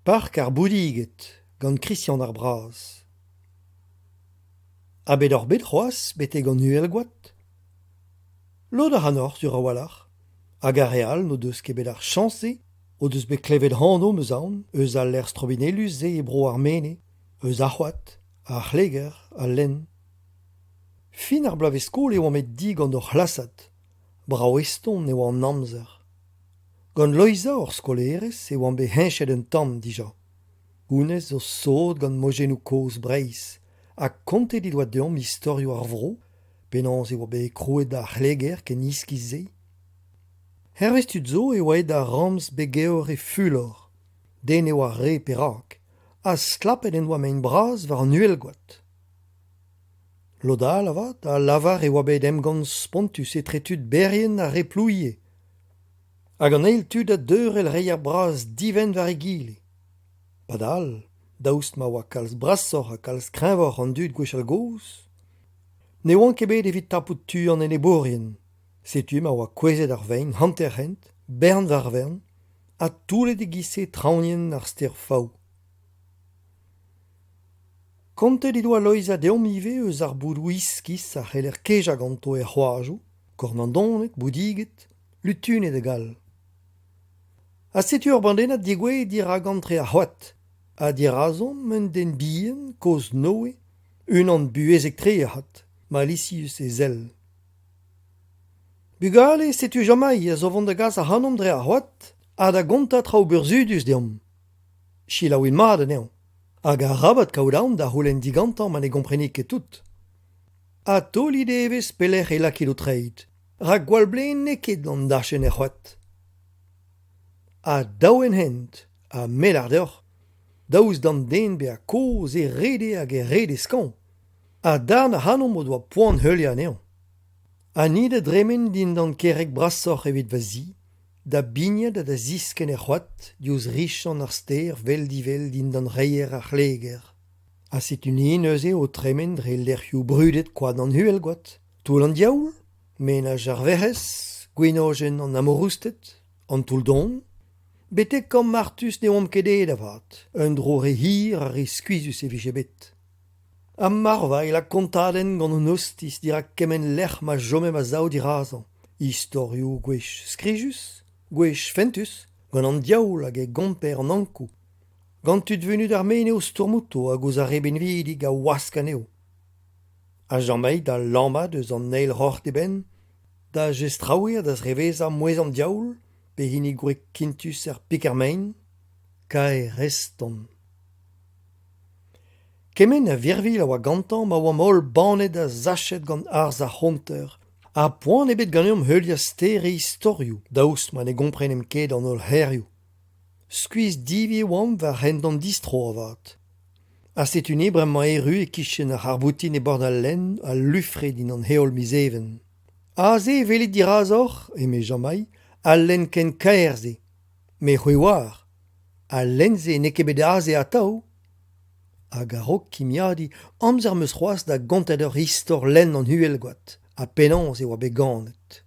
Park ar Boudiged gant Kristian ar Braz. Ha bet oc'h bet c'hoazh betek an Uhelgoad? Lod ac'hanoc'h sur a-walc'h, hag ar re all n'o deus ket bet ar chañs-se o deus bet klevet anv 'm eus aon eus al lec'h strobinellus-se e bro ar Mene, eus ar c'hoad, ar c'hleger, al lenn. Fin ar bloavezh-skol e oamp aet di gant hor c'hlasad. Brav-eston e oa an amzer. Gant Loeiza, hor skolaerez, e oamp bet heñchet un tamm dija. Honnezh zo sot gant mojennoù kozh Breizh ha kontet he doa deomp istorioù ar vro, penaos e oa bet krouet ar c'hleger ken iskis-se. Hervez tud zo e oa aet ar ramz Begeor e fulor, den e oa re perak, ha stlapet en doa mein bras war an Uhelgoad. Lod all avat a lavar e oa bet emgann spontus etre tud Berrien ha re Plouie. Hag an eil tu da deurel reier bras divent war egile. Padal, daoust ma oa kalz brasoc'h ha kalz kreñvoc'h an dud gwechall-gozh, ne oant ket bet evit tapout tu an enebourien. Setu ma oa kouezhet ar vein hanter-hent, bern war vern, ha toullet e-giz-se traoñienn ar stêr Faou. Kontet he doa Loeiza deomp ivez eus ar boudoù iskis a c'heller kejañ ganto er c'hoajoù, kornandoned, boudiged, lutuned hag all. Ha setu ur bandennad degouezhet dirak antre ar c'hoad, ha dirazomp un den bihan, kozh-Noe, unan buhezek-tre avat, malisius e sell. Bugale, setu Jamai a zo vont da gas ac'hanomp dre ar c'hoad ha da gontañ traoù burzhudus deomp. Selaouit mat anezhañ. Hag arabat kaout aon da c'houlenn digantañ ma ne gomprenit ket tout. Ha taolit evezh pelec'h e lakit ho treid, rak gwall blén n'eo ket an dachenn er c'hoad. Ha dav en hent, ha me 'lâr deoc'h, daoust d'an den bezañ kozh e rede hag e rede skañv, ha darn ac'hanomp o doa poan heuliañ anezhañ. Ha ni da dremen dindan kerreg brasoc'h evit va zi, da bignat ha da ziskenn er c'hoad diouzh richan ar stêr vel-divel dindan reier ar c'hleger. Ha setu-ni neuze o tremen dre lec'hioù brudet koad an Uhelgoad, Toull an Diaoul, menaj ar Werc'hez, gwenojenn an Amorousted, an Toull-Don. Betek Kamp Artus ne oamp ket aet avat, un dro re hir ha re skuizhus e vije bet. Ha marvailh ha kontadenn gant an ostiz dirak kement lec'h ma chomemp a-sav dirazañ. Istorioù gwech skrijus, gwech fentus, gant an diaoul hag e gomper an Ankoù. Gant tud vunut ar Mene o stourm outo hag ouzh ar re binvidik a wask anezho. Ha Jañ-Mai da lammat eus an eil roc'h d'eben, da jestraouiñ ha da zrevezañ mouezh an diaoul pe hini gwreg Quintus er Pikermaen, kaer eston. Kement a virvilh a oa gantañ ma oamp holl bannet ha sachet gant arz ar c'honter, ha poan ebet ganeomp heuliañ ster e istorioù daoust ma ne gomprenemp ket an holl c'herioù. Skuizh-divi e oamp war hent an distro avat. Ha setu-ni bremañ erru e-kichen ar c'harr-boutin e bord al lenn a lufre dindan heol miz Even. Aze e welit dirazoc'h, eme Jañ-Mai, al lenn ken kaer-se. Met c'hwi 'oar, al lenn-se n'eo ket bet aze atav. Hag a-raok kimiadiñ, amzer 'm eus c'hoazh da gontañ deoc'h istor lenn an Uhelgoad ha penaos e oa bet ganet.